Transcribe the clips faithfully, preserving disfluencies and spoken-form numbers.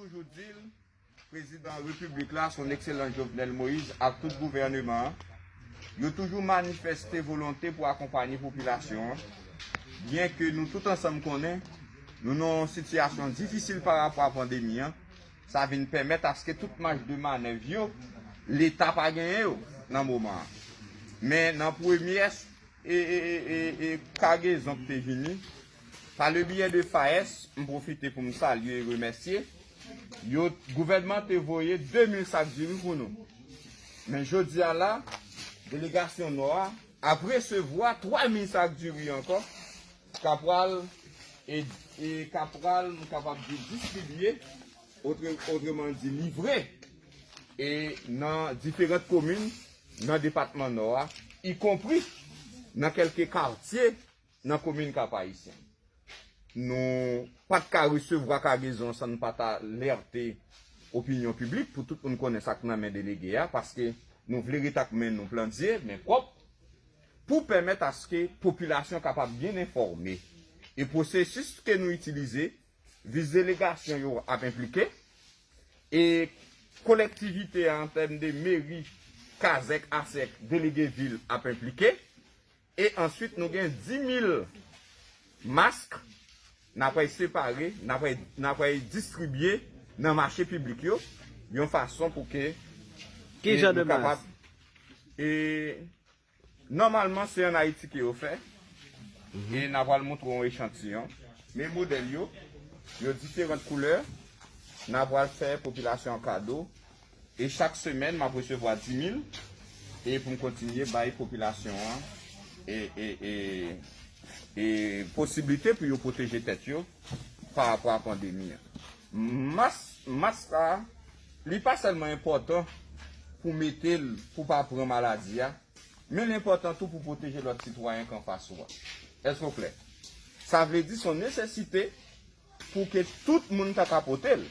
Toujou di l, prezidan repiblik la, son ekselans Jovenel Moïse, ak tout gouvèneman an, yo toujou manifeste volonte pou akonpanye popilasyon an, byen ke nou tout ansanm konnen nou nan yon sitiyasyon difisil pa rapò a pandemi an. Sa vin pèmèt aske tout maj de manèv yo, Leta pa genyen yo nan moman an. Men nan premyè e, e, e, e, e kagezon ki te vini, pa le biyè de FAES, m pwofite pou m salye e remèsye yo. Gouvènman te voye de mil sak diri pou nou. Men jodi a la, delegasyon Nò a ap resevwa twa mil sak diri ankò, k ap pral, e, e k ap pral, m kapab di, distribye, otre, otreman di, livre, e nan diferan komin nan depatman Nò a, ikonpri nan kèlke katye nan komin Kap Ayisyen. Nou pa t ka resevwa kagezon san n pa t alète opinyon piblik pou tout moun konnen sa k nan men delege a, paske nou vle ret ak men nou plandye, men pwòp, pou pèmèt aske popilasyon kapab byen enfòme. E pwosesis ke nou itilize, vis delegasyon yo ap enplike, e kolektivite a an tèm de meri, kazèk, asèk, delege vil ap enplike, e answit nou gen di mil mask n ap pral separe, n ap pral, n ap pral distribye nan mache piblik yo, yon fason pou ke Ki e jan de nou kapab, mask? E nòmalman, se ann Ayiti ke yo fè. E n a pral montre yon echantiyon. Men modèl yo, yo diferan koulè. N a pral fè popilasyon an kado. E chak semèn, m ap resevwa di mil. E pou m kontinye bay popilasyon an e, e, e, e posiblite pou yo pwoteje tèt yo pa rapò a pandemi an. Mas, mas la, li pa sèlman enpòtan pou mete l, pou pa pran maladi a, men li enpòtan tou pou pwoteje lòt sitwayen k anfas ou a. Èske w klè? Sa vle di se yon nesesite pou ke tout moun ta ka pote l.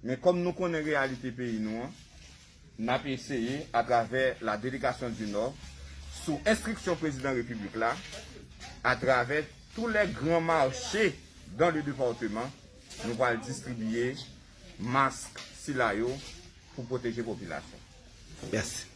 Men kòm nou konnen reyalite peyi nou an, n ap eseye, atravè la delegasyon di Nò, sou enstriksyon prezidan repiblik la, atravè tous les grands marchés dans le département, nou pral distribiye mask sila yo pou pwoteje popilasyon. Mèsi.